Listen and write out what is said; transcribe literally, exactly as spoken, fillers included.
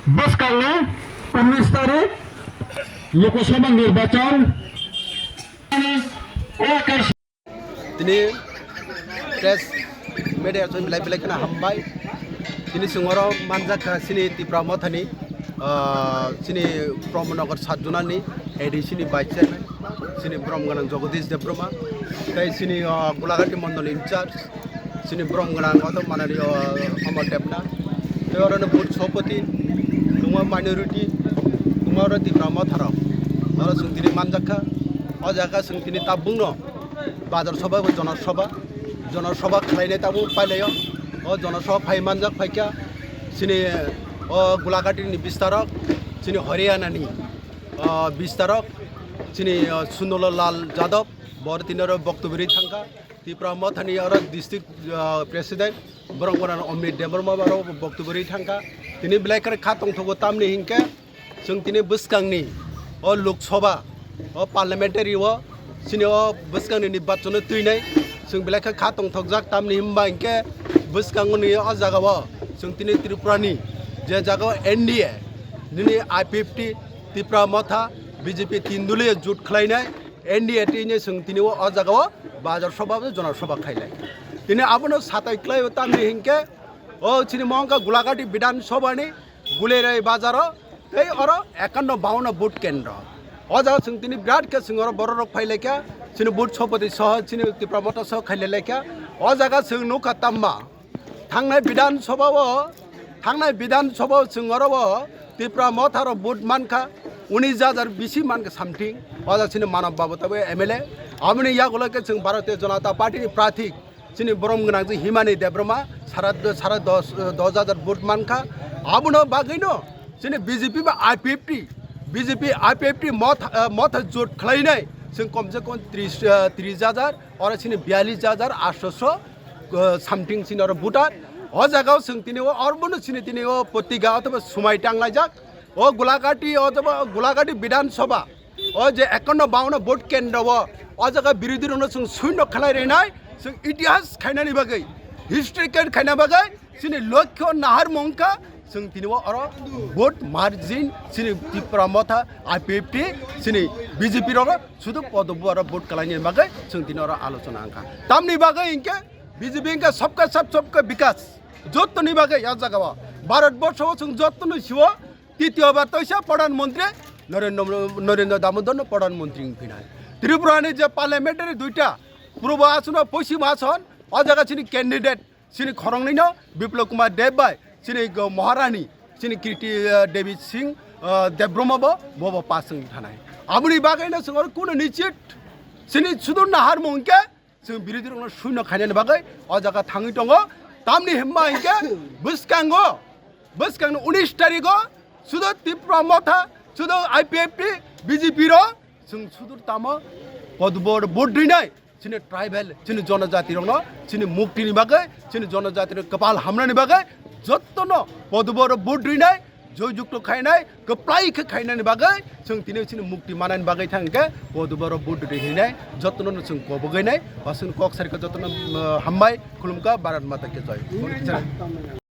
Bwskango unis tarik Lok Sabha nirbachan. Tini press media song belai belai kheno hambai. Tini singoro manjak kha chini Tipra Mothani, ah, chini Pramod Nagar sat zonani A D C ni vice chairman, chini borom gwnang Jagadish Debbarma, tei chini, ah, Gulagati mondol in charge, chini borom gwnang oto manani, ah, Amar Debna, tei oro ni booth sopoti, tungma minority, tungma oro Tipra Motha rok, oro chwng tini manjak kha, o jaga chwng tini tabukno. Bazar soba bo jono soba, jono soba khlainai tabuk pailaio. O jono soba phai manjak phaikha chini o Gulagati ni bistarok, chini Haryana ni, o, bistarok, chini, o, Sunul Lal Jadab, bor tini oro boktobwi rwi thangkha. Tipra Mothani oro district, o, president, borok gwnang Amit Debbarma oro boktobwi rwi thangkha. Tini belai khe kha tongthogo tamni hinkhe, Chwng tini bwskangni o Lok Sabha, o parliamentary o chini o bwskangni nirbachano twinai chwng belai khe kha tongthokjak, tamni hwnba hinkhe bwskangni o jagao chwng tini Tripurani je jagao N D A, nini I P F T, Tipra Motha, B J P tin doliyo jut khlainai N D A twinai chwng tini o, o jagao bazar soba, jono soba khailai. Tini abono satai khlaio tamni hinkhe o chini mongkha Gulagati Bidhan Sabhani Gulerai bazaro tei oro ekanno bawanno vote kendro. O jaga chwng tini birat khe chwng oro borok rok phai laikha, chini vote sopoti soho, chini Tipra Motha soho khailai laikha. O jaga chwng nukha tamma thangnai Bidhan Sabha o, thangnai Bidhan Sabha o chwng oro o Tipra Motha rok vote mankha unis hajar bisi mankha something. O jaga chini Manav Babu tabo M L A. Aboni yagulo khe chwng Bharatiya Janata Party ni prathi chini borom gwnang je Himani Debbarma sara, sara dos, dos hajar vote mankha. Abono bagwino chini B J P ba I P F T, B J P I P F T Motha, eh, Motha jot khlainai chwng kom se kom tris, eh, tris hajar, oro chini biyallis hajar aatso, eh, something chini oro voter. O jagao chwng tini o, obono chini tini o potiga othoba swmai tanglaijak. O Gulagati, othoba Gulagati Bidhan Sabha. O je ekanno bawanno vote kendro o, o jaga birodhi rokno chwng suino khlai rinai, chwng itihas khainani bagwi, history khaina bagwi, chini lokho naharmung kha, chwng tini o oro vote margin, chini Tipra Motha, I P F T, chini B J P rok sudu podo buaro vote khlaini bagwi, chwng tini oro alochona wngkha. Tamni bagwi hinkhe B J P hinkhe sabka sath sabka bikas, jottoni bagwi o jaga o, Bharat borsho o chwng jottono sio, Titiyo bar toisa Pradhan Mantri Narendra, Narendra Damodar no Pradhan Mantri wngphinai. Tripura ni je parliamentary duita, Purbo Ason o Poschim Ason, o jaga chini candidate, chini khoroknwi no Biplab Kumar Deb bai, chini go Maharani, chini Kirti, eh, Devi Singh, eh, Debbarma bo, bo bo pass wngwi thanai. Aboni bagwi no chwng oro kuno nichit, chini sudur naharmung khe, Chwng birodhi rokno suino khainani bagwi o jaga thangwi tongo. Tamni hwnba hinkhe bwskango, bwskangni unis tarigo sudo Tipra Motha, sudo I P F T, B J P rok chwng sudur tamo podubor vote rinai chini tribal, chini jonojati rokno chini muktini bagwi, chini jonojati rok kwpal hamnani bagwi jottono podubor vote rinai. Joyjukto khainai, kwplai khe khainani bagwi, chwng tini chini mukti manani bagwi thang khe, poduboro vote rwi hinai, jotono no chwng kobogwi nai, ba chwng kok sari khe jotono, um, hambai, khulumkha, Bharat Mata ki joy.